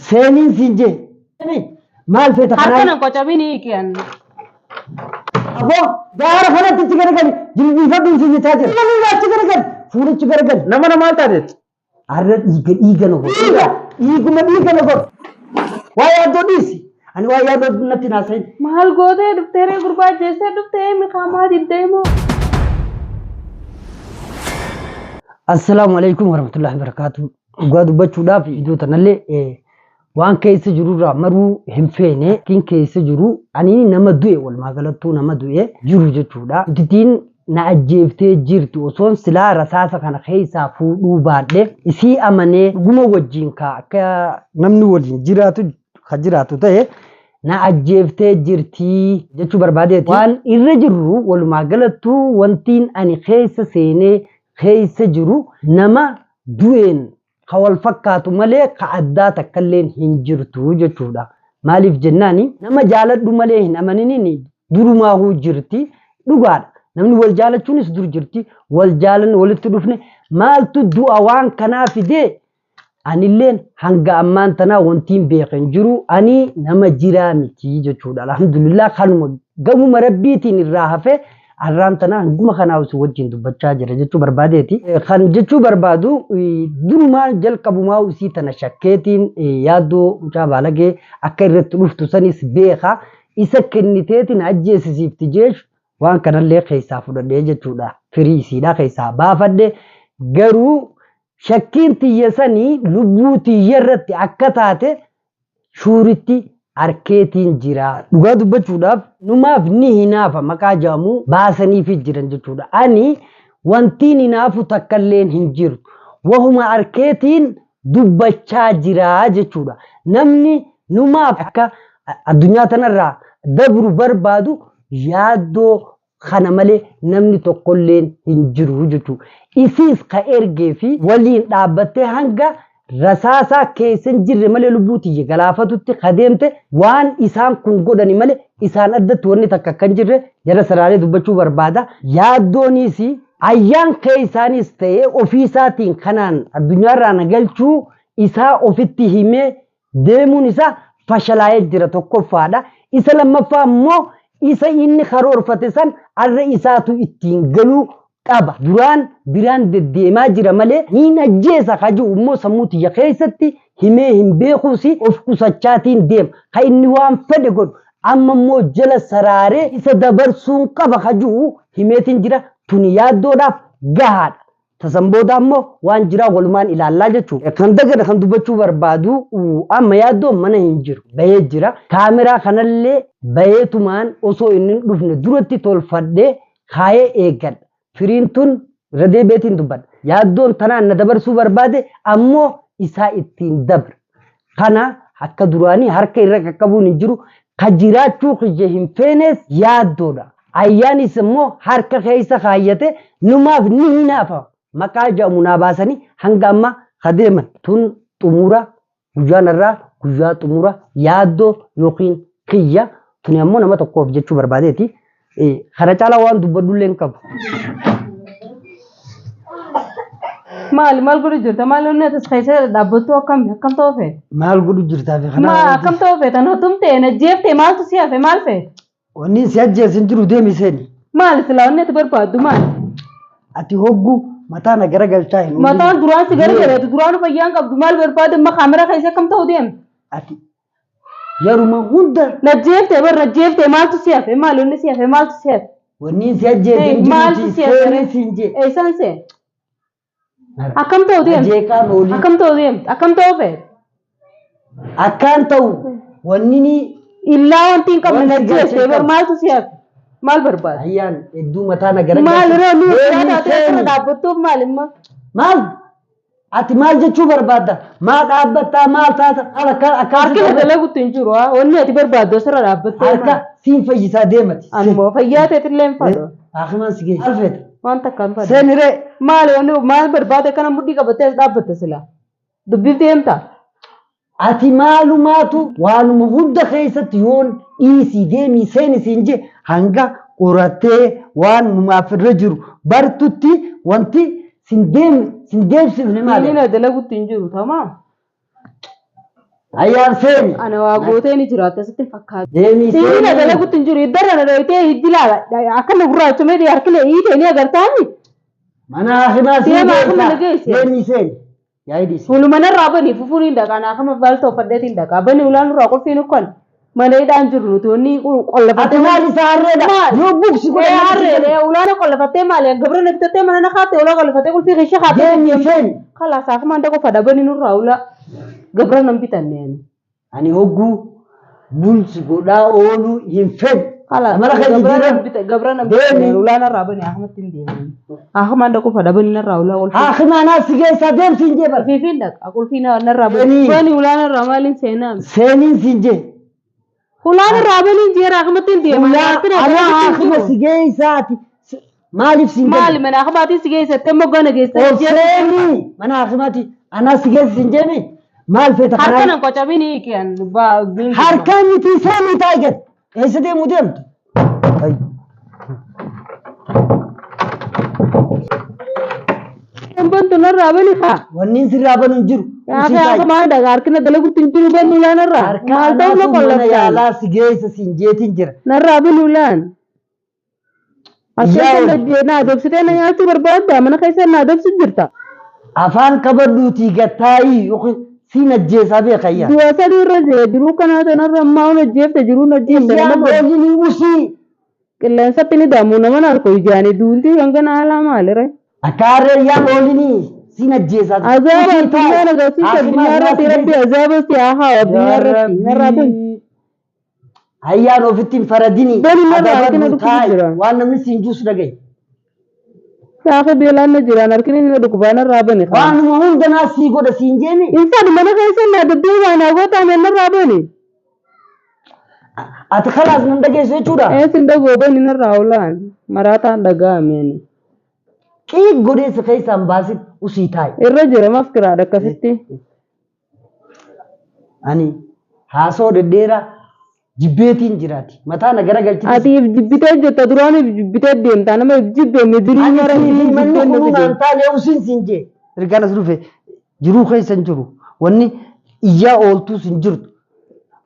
Seeniin siin jee. Maal feeta Harka kanaa? nan qocabiin hiiki an. Aboo gaara kanatti achi garagali jilbiifadhuun siin jechaa jira. Fuula achi garagali fuula achi garagali. Nama na maal taateet? Har'a dhiiga dhiiga na godhu. Dhiiga dhiiguma dhiiga na godhu. Waa yaaddoo dhiisi. Ani waa yaaddoo natti hin haasa'in. Maal gootee dhuftee ree gurbaa ajjeessee dhuftee miqaamaa diddee moo? Assalaamu alaikum warahmatullahi wabarakatuh. Dhugaa dubbachuudhaaf iddoo tanallee waan keessa jirurraa maruu hin feene. Kin keessa jiru ani nama du'e walumaa galattuu nama du'e jiru jechuudha. Titiin na ajjeeftee jirti osoon silaa rasaasa kana keessaa fuudhuu baadhe isii amanee dhuguma wajjin ka akka namni waliin jiraatu ka jiraatu ta'e na ajjeeftee jirti jechuu barbaadeeti. Waan irra jirru walumaa galattuu wantiin ani keessa seenee keessa jiru nama du'een ka wal fakkaatu malee ka addaa takkalleen hin jirtu jechuudha. Maaliif jennaani nama jaaladhu malee hin amaniniin durumaahuu jirti dhugaadha. Namni wal jaalachuunis dur jirti. Wal jaalan walitti dhufne maaltu du'a waan kanaa fidee anilleen hanga ammaan tanaa wantiin beeken jiru ani nama jiraa miti jechuudha. Alhamdulillah kanuma gamuma rabbiitiin irraa hafe arraan tanaa hanguma kanaa si wajjin dubbachaa jira jechuu barbaadeeti. Kan jechuu barbaadu durumaa jalqabumaa isii tana shakkeetiin yaaddoo mucaa baalagee akka irratti dhuftu sanis beeka. Isa kenniteetiin ajjeesisiifti jeesh waan kanallee keessaa fudhadhee jechuudha. Firii isiidhaa keessaa baafadhe garuu shakkiin tiyya sanii lubbuu tiyya irratti akka taate shuuritti arkeetiin jira. Dhugaa dubbachuudhaaf numaaf ni hinaafa maqaa jedhamu baasaniifi jiran jechuudha. Ani wantiin hinaafu takkalleen hin jiru. Wahuma arkeetiin dubbachaa jira jechuudha. Namni numaaf akka addunyaa tanarraa dabru barbaadu yaaddoo kana malee namni tokkolleen hin jiru jechuudha. Isiis ka ergee fi waliin dhaabbattee hanga rasaasaa keessa hin jirre malee lubbuu tiyya galaafatutti ka deemte waan isaan kun godhani malee isaan addatti wanni takka akka hin jirre jara saraalee dubbachuu barbaada. Yaaddoonis ayyaan keessaanis ta'ee ofiisaatiin kanaan addunyaarraa na galchuu isaa ofitti himee deemuun isaa fashalaa'ee jira tokkoffaadha. Isa lammaffaa immoo isa inni karoorfate san arra isaatu ittiin galuu qaba. Duraan biraan deddeemaa jira malee niin ajjeesa ka jiru immoo sammuu tiyya keessatti himee hin beekuus of qusachaatiin deema. Ka inni waan fedhe godhu amma immoo jala saraaree isa dabarsuun qaba ka jiru himeetiin jira. Tuni yaaddoodhaaf gahaadha. Tasan booda ammoo waan jiraa walumaan ilaallaa jechuudha. Kan dagana kan dubbachuu barbaadu amma yaaddoon mana hin jiru. Bahee jira. Kaameraa kanallee baheetumaan osoo inni hin dhufne duratti tolfadhee kaayee eeggadha. Firiin tun irra deebi'eetiin dubbadha. Yaaddoon tanaan na dabarsuu barbaade ammoo isaa ittiin dabra. Kana akka duraanii harka irra qaqqabuun hin jiru. Ka jiraachuu kiyya hin feenes yaaddoodha. Ayyaanis immoo harka keessa kaayyate numaaf ni hinaafa. Maqaa jedhamu naa baasanii hanga amma ka deeman. Tun xumura guyyaan irraa guyyaa xumura yaaddoo yookiin kiyya tuni ammoo nama tokkoof jechuu barbaadeeti. Kana caalaa waan dubbadhullee hin qabu. Maal maal godhu jirta? Maal inni as keessa dhaabbattu akkam akkam ta'uu feete? Maal godhu jirtaa fi kana Maa akkam ta'uu feete? Na tumtee na jeeftee maaltu si hafe maal feete? Wanni si ajjeesu hin jiru deemi seeni. Maal silaa wanni ati barbaaddu maal? Ati hoggu mataa na garagalchaa hin oolin. Mataan duraan si garagareetu duraanuu fayyaan qabdu maal barbaadde amma kaamera keessa akkam ta'uu deemta? Ati Yaruma hunda Na jeeftee bar na jeeftee maaltu si hafe maal inni si hafe maaltu si hafe? wanni si ajjeese hin jiru Maaltu si hafe? seenee siin jee. Eessaan seen? Akkam ta'u deemta? Jeeqaan oolii. Akkam ta'u deemta? Akkam ta'u feete? Akkaan ta'u wanni ni Illaa wanti hin qabne na Wanti jeeftee galchee bar qabu. maaltu si hafe? Maal barbaada? ayyaan hedduu mataa na gara Maal irra nu taatee asirra dhaabbattuuf maal immoo? Maal Ati maal jechuu barbaadda? Maa dhaabbattaa maal taata? Maal akka akka Harki na dalagutti hin jiru haa. Wanni ati barbaaddu asirra dhaabbattee harka siin fayyisaa deemati. Ani immoo fayyaa teetillee hin fadhu. Haakimaan si geessu. Maal feeta? Waan takka hin fadhu. Seeni ree. Maali wanni maal barbaade kana mudhii qabattee as dhaabbatta sila. Dubbiif deemta. Ati maalumaatu waanuma hunda keessatti yoon dhiisii deemii seeni siin jee hanga qorattee waan numaaf irra jiru bartutti wanti sin deem sin deemsifne maali? Inni na dalagutti hin jiru tamaam. Ayyaan seeni. Ana waa gootee ni jiraatta sitti hin fakkaatu. Deemii Sibiila seeni. dalagutti hin jiru. Iddarra na dhoyitee hiddi laala. Akka na gurraachumee harki na hiite ni agartaami. Mana hakimaa siin Deemaa akkuma na geessa. geesse. Deemii seeni. Yaa'ii dhiisi. Hulumanarraa bani fufuun hin dhaqaan akkama baalta uffadheetiin dhaqaa. Bani ulaan irraa qulfiin ukkan. Mana hidhaan jiru nuti wanni Ati qollafattee. maal isa harreedha? Maal? Yoo buksi Ee godhan harreedha. Ulaana qollafattee maali? Gabra na bitattee mana na kaatte ulaa qollafattee qulfii keessa kaatte. Deemii seeni. Kalaas akkuma dhaqu fadha bani nurraa ulaa. Gabra nan bitanne ani. Ani hogguu bulsi godhaa ooluu hin fedhu. Kalaas Amala kan gabra nan jijjiiran. bita gabra nan Deemi. bitanne ulaan irraa bani akkamatti hin deeman. Akkuma dhaqu fadha bani narraa ulaa qulfii. Hakimaa naaf si geessaa deemsi hin jee bara. Fiifiin dhaqa qulfii narraa bani. Deemi. Bani ulaan irraa maaliin seenaa? Seeniin siin jee. Ulaan irraa baniin jeera akkamatti hin deeman. Ulaa anaa haakima si geessaati. Maaliif siin Maali mana akkamaatiin si geessattee moggaa geessee Ol seenii mana hakimaati anaa si geessa siin jeemi maal feeta Harka kanaa? nan qocamiin hiikiyan. Harkaan miti seenii taa'e gad. Eessa deemuu deemtu? Bantu narraa bani haa. Wanni sirraa banu hin jiru. Yaa akkamaa dhagaa harkina dalagutti hin jiru bani ulaan irraa. Harka Maal ta'u na anaatu mana qolloftaan. yaalaa si geessa siin jeetiin jira. Narraa bani ulaan. Yaa Akka na adobsitee na nyaachuu barbaadda mana keessa na adobsu jirta. Afaan kabadhuutii gattaayii yookiin siin ajjeesaa beekayyaa. Du'a sadii irra jira jiruu kanaa tanarra ammaa ol ajjeefte jiruu na ajjeefte Iyyaan nama oolinii usii. qilleensatti ni daamu nama narko ijaanii duuntii hangana haalaa maalire. Akka harree iyyaan oolinii siin ajjeesaa. Azaaba addunyaan agarsiisa addunyaa irratti rabbi azaaba si haa haa addunyaa irratti narraa bani. Ayyaan ofitti hin faradini. Bani narraa harkina Adabadhu dhukkubu taa'i. jira. Waan namni siin juus dhagaye. Saafa beelaan na jiraan harkini na dhukkubaa narraa bani. Waanuma hundanaa sii godha siin jeemi. Insaan mana keessa na dubbii waan haa gootaan narraa bani. Ati kalaas nan dhageessu jechuudha. Eessin dhagoo bani narraa olaan maraataan dhaga'ameen. Qiig godhee si keessaan baasin usii taa'i. Irra jira mafkiraadha akkasitti. Ani haasoo dhedheeraa jibbeetiin jiraati. Mataa na garagalchiti. Ati if jibbitee jirta duraan if jibbitee deemta nama if jibbe midirii Ani mara fi if manni jibbee kunuu nuti naan deemta. taane usiin siin jee. Ergaan as dhufe jiruu keessa hin jiru. Wanni iyyaa ooltuus hin jirtu.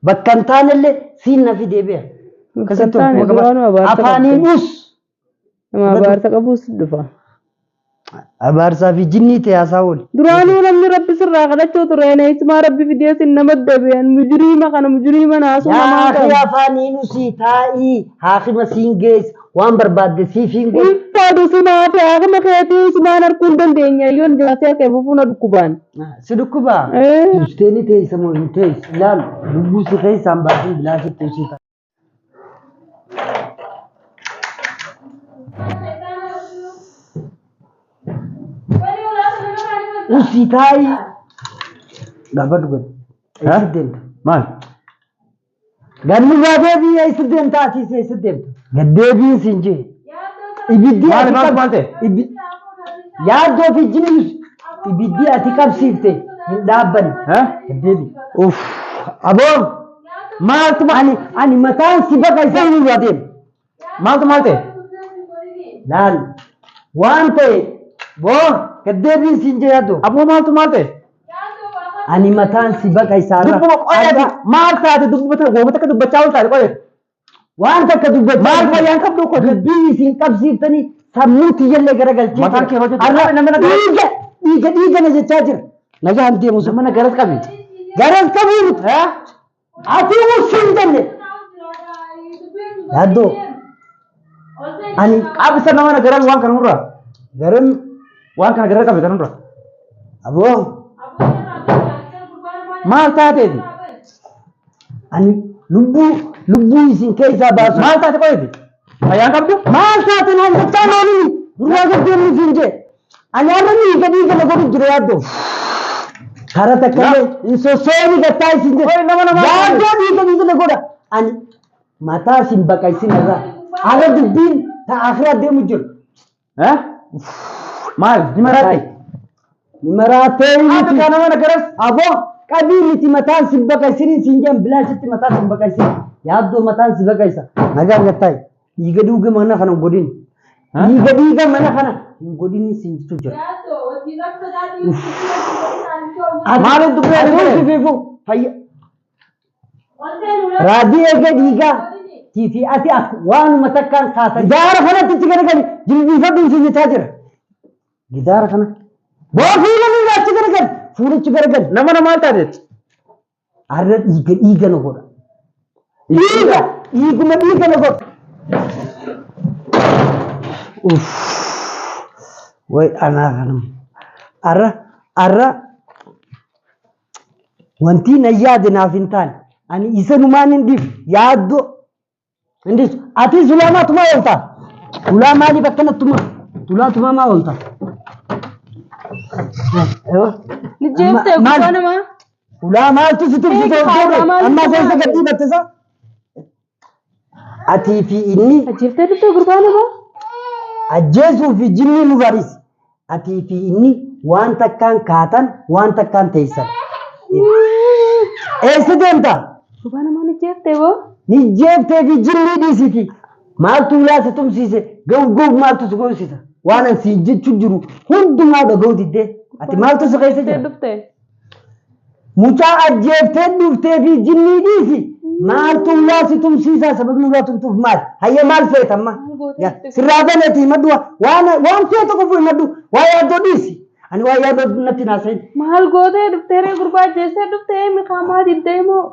Bakka hin taanellee siin na fidee beeka. Bakka hin taane duraanuu abaarsa Afaaniin qabda. us. Nama abaarsa qabuus dhufa. Abaarsaa fi jinnii ta'e haasaa ooli. Duraanuu namni rabbi sirraa kadhachuu ture eesumaa rabbi fidee sin nama dabean mujriima kana mujriima naasuu Yaa namaa akhi qabu. afaaniin usii taa'ii haakima siin geessa waan barbaadde siif hin godhu. Infaadu sumaa fi haakima keetii sumaan arguu hin dandeenya yoon jaasee akka fufuun dhukkubaan. Si dhukkubaa? Eh. Usteeni teessa moo hin teessu? Ilaal lubbuu si keessaan baasin bilaashitti usii ta'a. Usii taa'ii. Dhaabbadhu gad. Eessa deemta? Maal? Ganni baatee eessa deemta? Atiis eessa deemta? Gaddeebiin siin jee. Ibiddi Maali ati maaltu qab- maal ta'e? Yaaddoo fi jinnus ibiddi ati qabsiifte hin dhaabbanne. Eh? Gaddeebi. Uff. Aboo. Maaltu maal? Ani mataan si baqa isaa hin irraa deema. Maaltu maal ta'e? Laal. Waan ta'e boo gaddeebiin siin jee yaaddoo. Aboo maaltu maal ta'e? Ani mataan si baqa isaa irraa. Dubbuma qoyati maal taate dubbuma takka gooma takka dubbachaa ol taate qoyati. Waan takka dubbachaa Maal fayyaan qabdu qote? Dubbii isin qabsiiftanii sammuu tiyyallee garagalchee Mataan kee hojjetu. Har'a Nama na dhiiga dhiiga dhiiga na jechaa jira. Nagaan deemu sun. Nama na garas qabi. Garas qabuu miti. Ati uffii hin jenne. Yaaddoo. Ani Qabisa nama na garas waan kana nurraa. garam Waan kana garas qabi kana nurraa. aboo Maal taateeti? ani lubbuu isin keessaa baasu. Maal taate qoyati? Fayyaan qabdu? Maal taate naan jechaa noolini duraa gaddeemni siin jee. Ani har'a dhiiga dhiiga na godhu jira yaaddoo. Kara takka illee hin sossooni gattaa isin jedhe. Qoy nama nama. Yaaddoo dhiiga dhiiga na godha. Ani mataa isin baqa isin irraa. Har'a dubbiin ta akhiraa deemu jiru. Eh? Maal? Ni maraatte? Ni maraattee Ati miti. kana nama na garas. Aboo qabii miti mataan si baqa isiniin siin jedhan bilaashitti mataa si baqa isin. Yaaddoo mataan si baqa isa. Nagaan gattaayi. Dhiiga dhiiga mana kana hin godhin. Dhiiga dhiiga mana kana hin godhin siin jechuu jira. Maaliif dubbii Ati ati fiifu fayya. Raadii eegee dhiigaa fi ati akka waanuma takkaan kaatan. Gidaara kanatti itti garagali jilbiifadhuun si jechaa jira. Gidaara kana. Boo fuula miila achi garagali fuulichi garagali. Nama na maal taateet? Har'a dhiiga dhiiga na godha. Dhiiga dhiiguma dhiiga na godha. Uff. Way anaa kanam. Har'a har'a wanti na yaade naaf hin taane. Ani isa numaan hin dhiif yaaddoo hin dhiisu. Atis ulaamaa tumaa oolta. Ulaa maaliif akkanatti tumaa? Ulaa tumaa maa oolta? Ni jeeftee Maal? gurbaa namaa. Ulaa maaltu si tumsite Eegi ol ulaa maaltu Ammaa keessa tumaa? gad dhiibatte isa? Atii fi inni Ajjeeftee dhuftee gurbaa namaa. ajjeesuu fi jinni nu barisi. Atii fi inni waan takkaan kaatan waan takkaan teessan. Eessa deemta? Gurbaa namaa ni jeeftee boo. Ni jeeftee fi jinni dhiisiti. Maaltu ulaa si tumsiise? Ga'u ga'u maaltu si goosisa? Waan an si jechuu jiru hundumaa dhaga'uu diddee. Ati maaltu si keessa Jeeftee jira? dhuftee. Mucaa ajjeeftee dhuftee fi jinnii dhiisi. Maaltu ulaa si tumsiisa? Sababni ulaa tumtuuf maal? Hayya maal feeta amma? Maal gootee Yaa, dhuftee? Sirraa baneeti himadhu waan waan feetu qofu himadhu waa yaaddoo dhiisi. Ani waa yaaddoo natti naasayin. Maal gootee dhuftee ree gurbaa ajjeestee dhuftee miqaamaa diddee moo?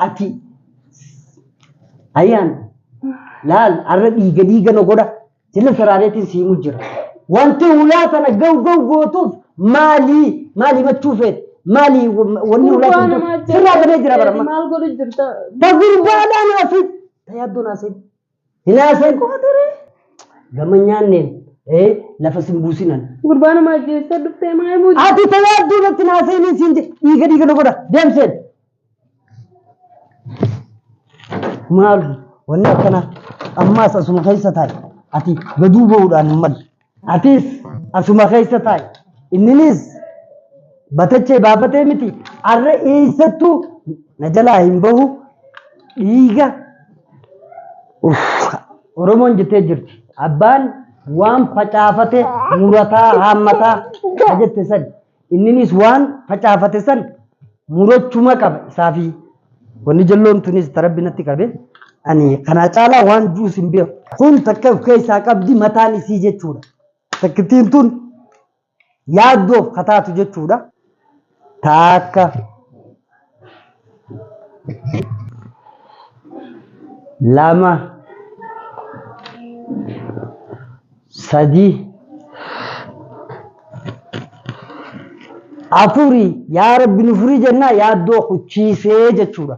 Ati ayyaan laal har'a dhiiga dhiiga na godha jala saraareetiin siimu jira. Wanti ulaa tana ga'u ga'u gootuuf maali maali himachuu feete maali wanni ulaa Gurbaa tumtuuf namaa sirraa banee jira bara amma. Maal godhu jirta? Ta gurbaadhaan haasin ta yaaddoon haasin hin haasin gama nyaanneen lafa sin buusinan. Gurbaa namaa ajjeestee dhuftee maal himuu Ati ta yaaddoo natti hin haasa'iniin siin jedhe dhiiga dhiiga na godha deemseen. Maal wanni akkana ammaas asuma keessa taa'i. Ati gaduu ba'uudhaan hin malu. Atis asuma keessa taa'i. Inninis batachee baafatee miti. Har'a eessattuu na jalaa hin bahu dhiiga. Uff, Oromoon jettee jirti. Abbaan waan facaafate murataa haammataa ka jette san. Inninis waan facaafate san murachuma qaba isaa fi wanni jalloon tunis tarabbi natti qabe. Ani kanaa caalaa waan juus hin beeku. Kun takka of keessaa qabdi mataan isii jechuudha. Takkittiin tun yaaddoof kataatu jechuudha. Takka. Lama. Sadii. Afuri yaa rabbi nu furii jennaa yaaddoo kuchiisee jechuudha.